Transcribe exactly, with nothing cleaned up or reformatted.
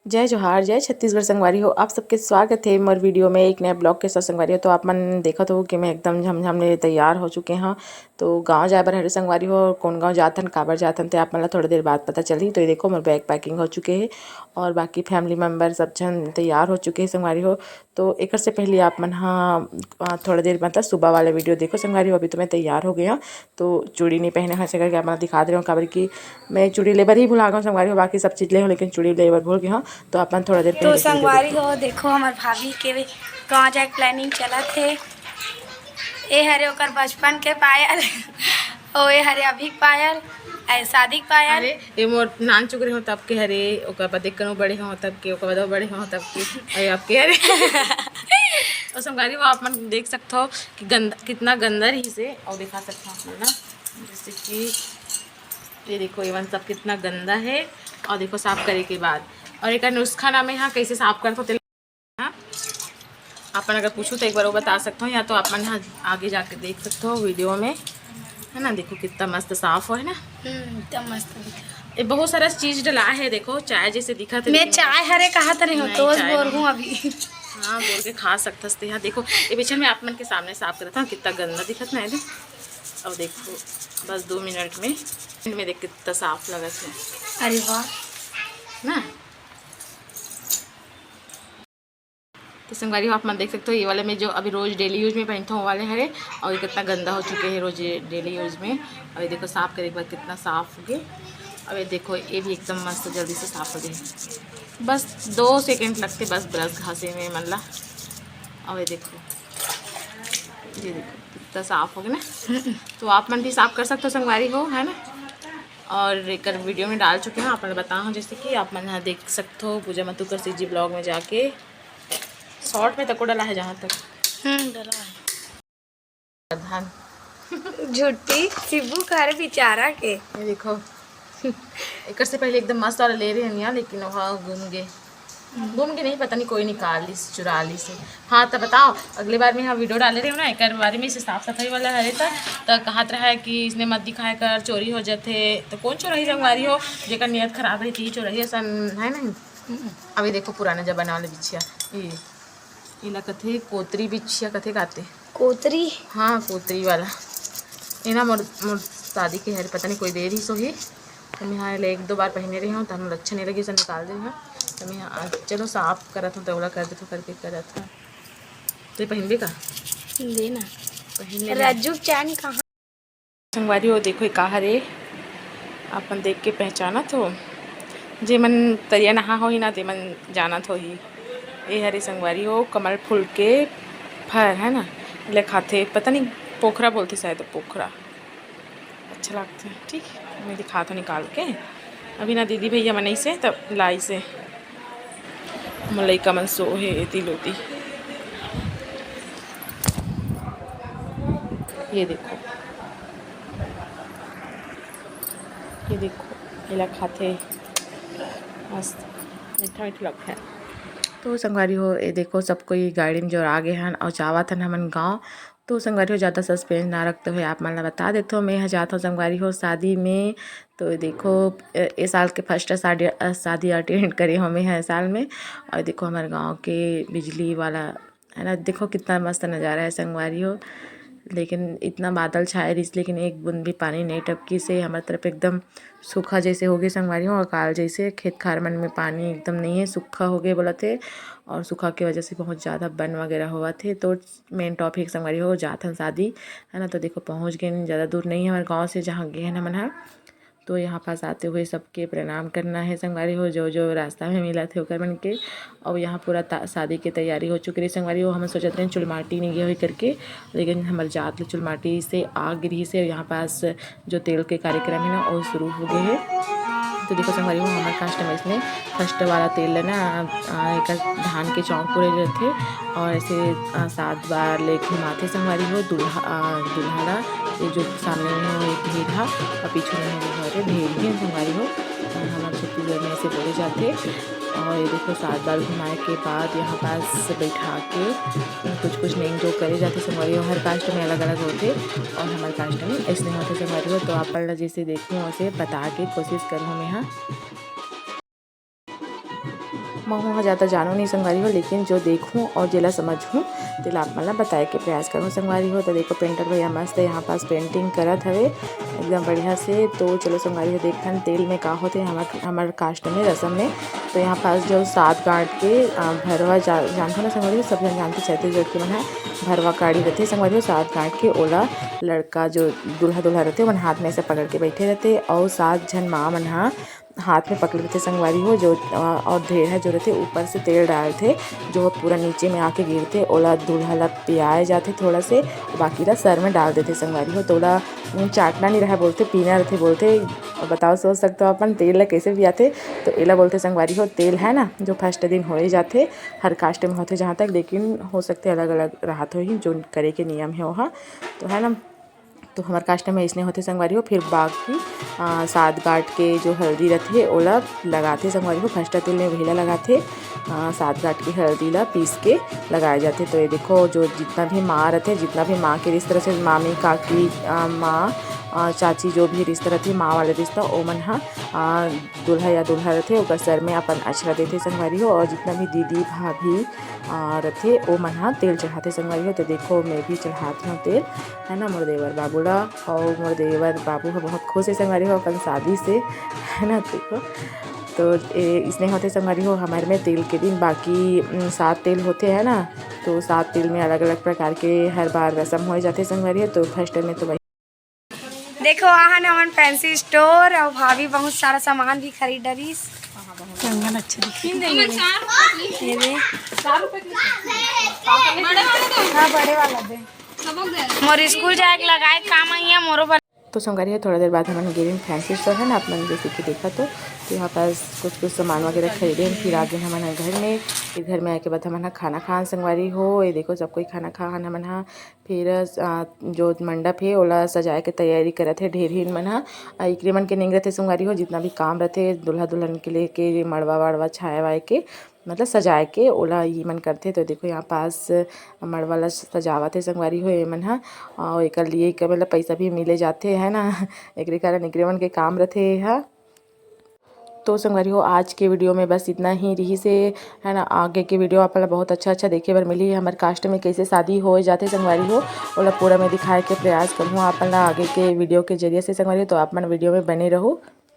जय जोहार, जय छत्तीसगढ़ संगवारी हो। आप सबके स्वागत हे मोर video में एक नया vlog के साथ संगवारी हो। तो आप मन देखत हो कि मैं एकदम झमझम ले तैयार हो चुके हंव। तो गांव जाए बर हरे संगवारी हो, कोन गांव जाथन, काबर जाथन, ते आप मन ला थोड़ा देर बाद पता चलही। तो ये देखो, मोर bag packing हो चुके हे और बाकी family member सब झन तैयार हो चुके हे संगवारी हो। तो एकर से पहले आप मन हा, अ, थोड़ा देर मतलब सुबह वाला video देखो संगवारी हो। अभी तो मैं तैयार हो गया, तो चूड़ी नहीं पहने हंसे करके आप मन ला दिखा दे रहे हो, काबर कि मैं चूड़ी लेबर ही भुला गया संगवारी हो, बाकी सब चीज ले हो, लेकिन चूड़ी लेबर भूल गया। तो अपन थोड़ा देर तो पहले के video संगवारी देखो। हो, देखो हमर भाभी के गाँव जाए के planning चलत हे। ए हरे ओकर बचपन के पायल, ओ ए हरे अभी के पायल, ए शादी के पायल। अरे, ये मोर नान चुकरे हो तब के हरे, ओकर बाद एक कनो बड़े हो तब के, ओकर बाद बड़े हो तब के, अरे आपके हरे। और संगवारी हो, आप मन देख सकते हो कि गंदा, कितना गंदा रही से, और दिखा सकते हो आप मन ना, जैसे कि ये देखो, ये मन सब कितना गंदा है। और देखो, साफ करे के बाद, और एक नुस्खा ना मैं यहाँ कैसे साफ करत हो, तेला हाँ, आप मन अगर पूछू तो एक बार वो बता सकते हो, या तो आप मन यहाँ आगे जाके देख सकते हो video में, है ना। देखो कितना मस्त साफ हो, है ना। हम्म, एकदम मस्त दिखा। ये बहुत सारा चीज डला है, देखो चाय जैसे दिखत है, मैं लेकिन चाय हरे कहा तो नहीं हो, नहीं, तो चाय बोर नहीं। हूँ अभी। हाँ, बोर के खा सकथस ते। यहाँ देखो, ये पीछे मैं आप मन के सामने साफ करत हूँ, कितना गंदा दिखत ना है। अब देखो, बस दो मिनट में, में देख कितना साफ लगत है। अरे वाह। ना। तो संगवारी हो, आप मन देख सकते हो, ये वाले में जो अभी रोज daily use में पहनता हूँ, वो वाले हरे, और ये कितना गंदा हो चुके हैं रोज daily use में। और ये देखो, साफ करे के बाद कितना साफ हो गए। अब ये देखो, ये भी एकदम मस्त जल्दी से साफ हो गए, बस दो second लगते बस brush घासे में मन ला। अब ये देखो, ये देखो कितना साफ हो गए ना। तो आप मन भी साफ कर सकते हो संगवारी हो, है ना। और एकर video में डाल चुके हैं, आप मन ला बताओ, जैसे कि आप मन यहाँ देख सकते हो पूजा मतू कर CG vlog में जाके। Short में तको डला है जहाँ तक। हम्म, डला है। धान। झूठी सिब्बू करे बेचारा के। ये देखो, एकर से पहले एकदम मस्त वाला ले रहे हन यहाँ, लेकिन वहाँ गुम गए। गुम के नहीं, पता नहीं कोई निकाल लिस, चुरा लिस। हाँ, तो बताओ, अगले बार में यहाँ video डाले रहे हो ना, एकर बारे में, इसे साफ सफाई वाला हरे था, तो कहत रहा है कि इसने मत दिखाया कर, चोरी हो जाते। तो कौन चोरही संगवारी हो, जेकर नियत खराब रही, ती चोरही असन है नहीं। अभी देखो, पुराना जमाना वाला बिछिया, ये, इला कथे कोतरी बिछिया कथे काते। कोतरी? हाँ, कोतरी वाला। ये ना मोर, मोर शादी के हरे, पता नहीं कोई दे रही सोही। तो मैं हाँ ले एक दो बार पहने रही हूँ, तो हम अच्छा नहीं लगी, उसे निकाल दे रही हूँ। तो मैं हाँ, आज चलो साफ करत हूँ, तो ओला कर देथो करके करत हूँ। तो ये पहनबे का? दे ना। पहन ले। राजू के चैन कहाँ? संगवारी हो, देखो, ये का हरे, अपन देख के पहचानत हो। जे मन तरिया नहा होही ना, ते मन जानत होही। ये हरे संगवारी हो, कमल फूल के फर है ना, ले खाथे, पता नहीं पोखरा बोलथे शायद, पोखरा। अच्छा लगथे, ठीक है, मैं दिखात हो निकाल के। अभी ना दीदी भैया मन अइसे तब लाइसे। मोर लइका मन सो हे एती लोती। ये देखो, ये देखो, एला खाथे, मस्त मीठा मीठा लगथे। तो संगवारी हो, ये देखो, सब कोई गाड़ी में जोर आ गए हन और जावत हन हमन गाँव। तो संगवारी हो, ज़्यादा suspense ना रखते हुए आप मन ला बता देते हो, मैं यहाँ जात हूँ संगवारी हो शादी में। तो देखो, ए, ए साल के first शादी, अ, शादी attend करे हूँ मैं हर साल में। और देखो हमारे गाँव के बिजली वाला है ना, देखो कितना मस्त नज़ारा है संगवारी हो। लेकिन इतना बादल छाए रहिस, लेकिन एक बूंद भी पानी नहीं टपकिस हे। हमारे तरफ एकदम सूखा जैसे हो गए संगवारी हो, अकाल जैसे। खेत खार मन में पानी एकदम नहीं है, सूखा हो गए बोलत हे। और सूखा के वजह से बहुत ज़्यादा बन वगैरह होवत हे। तो main topic संगवारी हो, जात हन शादी, है ना। तो देखो पहुँच गए, ज़्यादा दूर नहीं है हमारे गाँव से जहाँ गए हैं हमन ह। तो यहाँ पास आते हुए सबके प्रणाम करना है संगवारी हो, जो जो रास्ता में मिलत हे ओकर मन के। और यहाँ पूरा ता-, शादी के तैयारी हो चुकी रही संगवारी हो। हम सोचत रहे चुलमाटी नहीं गए हुई करके, लेकिन हमारे जात ले चुलमाटी से आ गिरी से। यहाँ पास जो तेल के कार्यक्रम है ना, वो शुरू हो गए है। तो देखो संगवारी हो, हमारे custom इसमें first वाला तेल लेना, अ, एक धान के चौंक पूरे रहते और ऐसे, अ, सात बार ले घुमाते संगवारी हो। दूल्हा, अ, दूल्हा ला, ये जो सामने में हो एक ढेर हा और पीछे में हो हमारे ढेर ही संगवारी हो। अ, हमारे छत्तीसगढ़ में ऐसे बोले जाते। और ये देखो, सात बार घुमाए के बाद यहाँ पास बैठा के कुछ कुछ नेम जो करे जाते संगवारी हो, हर custom में अलग अलग होते। और हमारे custom में ऐसे होते संगवारी हो, तो आप ला जैसे देखूँ वैसे बता के कोशिश करूँ मैं। हाँ, मैं ज़्यादा जानूँ नहीं संगवारी हो, लेकिन जो देखूँ और जेला समझूँ, तेला आप मन ला बताए के प्रयास करूँ संगवारी हो। तो देखो, पेंटर भैया मस्त यहाँ पास पेंटिंग करत हवे एकदम बढ़िया से। तो चलो संगवारी हो, देखथन तेल में का होथे हमर, हमर कास्ट में, रसम में। तो यहाँ पास जो सात गांठ के, अ, भरवा जा-, जानथो ना संगवारी हो, सब झन जानथे, छत्तीसगढ़ के मन ह भरवा काड़ी रथे संगवारी हो, सात गांठ के। ओला लड़का जो दूल्हा, दूल्हा रथे, ओमन हाथ में ऐसे पकड़ के बैठे रथे, और सात झन माँ मन ह हाथ में पकड़े रथे संगवारी हो, जो, अ, और ढेर है जो रथे, ऊपर से तेल डालथे, जो पूरा नीचे में आके गिरथे, ओला दूल्हा ला पियाए जाथे थोड़ा से, बाकी ला सर में डाल देथे संगवारी हो। तो ओला, उम, चाटना नहीं रहे बोलथे, पीना रथे बोलथे। अब बताओ, सोच सकते हो अपन, तेल ला कैसे पियाथे? तो एला बोलथे संगवारी हो, तेल है ना, जो फर्स्ट दिन होए जाथे, हर कास्ट में होथे जहाँ तक, लेकिन हो सकथे अलग-अलग राहत होही, जो करे के नियम है ओहा, तो है ना। तो हमर कास्ट में अइसने होथे संगवारी हो। फिर बाकी, आ, सात गांठ के जो हल्दी रथे, ओला लगाथे संगवारी हो। फर्स्ट तेल में वही ला लगाथे, आ, सात गांठ के हल्दी ला पीस के लगाए जाथे। तो ये देखो, जो जितना भी माँ रथे, जितना भी माँ के रिश्ता रथे, मामी, काकी, आ, माँ, आ, चाची, जो भी रिश्ता रथे, माँ वाले रिश्ता, ओमन ह, आ, दूल्हा या दूल्हा रथे, ओकर सर में अपन अक्षरा देथे संगवारी हो। और जितना भी दीदी, भाभी, आ, रथे, ओमन ह तेल चढ़ाथे संगवारी हो। तो देखो, मैं भी चढ़ात हूँ तेल, है ना, मोर देवर बाबू ला। और मोर देवर बाबू ह बहुत खुश है संगवारी हो अपन शादी से, है ना। देखो, तो ए, इसने होथे संगवारी हो, हमर में तेल के दिन बाकी, उम, सात तेल होथे, है ना। तो सात तेल में अलग-अलग प्रकार के हर बार रसम हो जाथे संगवारी हो। तो फर्स्ट में तो वही। देखो, आहन हमन फैंसी स्टोर और भाभी बहुत सारा सामान भी खरीद डरिस। कंगन अच्छा दिखे। ये दे। हाँ, बड़े वाला दे। मोर स्कूल जाए के लगाए काम आई है मोरो बर। तो संगवारी हो, थोड़ा देर बाद हमन गे रहेन फैंसी स्टोर, है ना, आप मन जैसे कि देखा तो, तो यहाँ पास कुछ कुछ सामान वगैरह खरीदे, फिर आ गे हमन ह घर में। फिर घर में आए के बाद हमन ह खाना खान संगवारी हो। ये देखो, सब कोई खाना खान हमन ह। फिर, अ, जो मंडप हे, ओला सजाए के तैयारी करत हे ढेरहिन मन ह। अ, एकरे मन के नेंग रथे संगवारी हो, जितना भी काम रथे दूल्हा दुल्हन के लेके, मड़वा वड़वा छाए वाए के, मतलब सजाए के, ओला ये मन करथे। तो देखो, यहाँ पास मड़वा ला सजावत हे संगवारी हो ये मन ह, और एकर लिए एकर मतलब पैसा भी मिले जाथे, है ना। एकरे कारण एकरे मन के काम रथे ये ह। तो संगवारी हो, आज के वीडियो में बस इतना ही रहिस हे, है ना। आगे के वीडियो आप मन ला बहुत अच्छा अच्छा देखे बर मिलही। हमर कास्ट में कैसे शादी हो जाथे संगवारी हो, ओला पूरा मैं दिखाए के प्रयास करहूँ आप मन ला आगे के वीडियो के जरिए से संगवारी हो। तो आप मन वीडियो में बने रहो।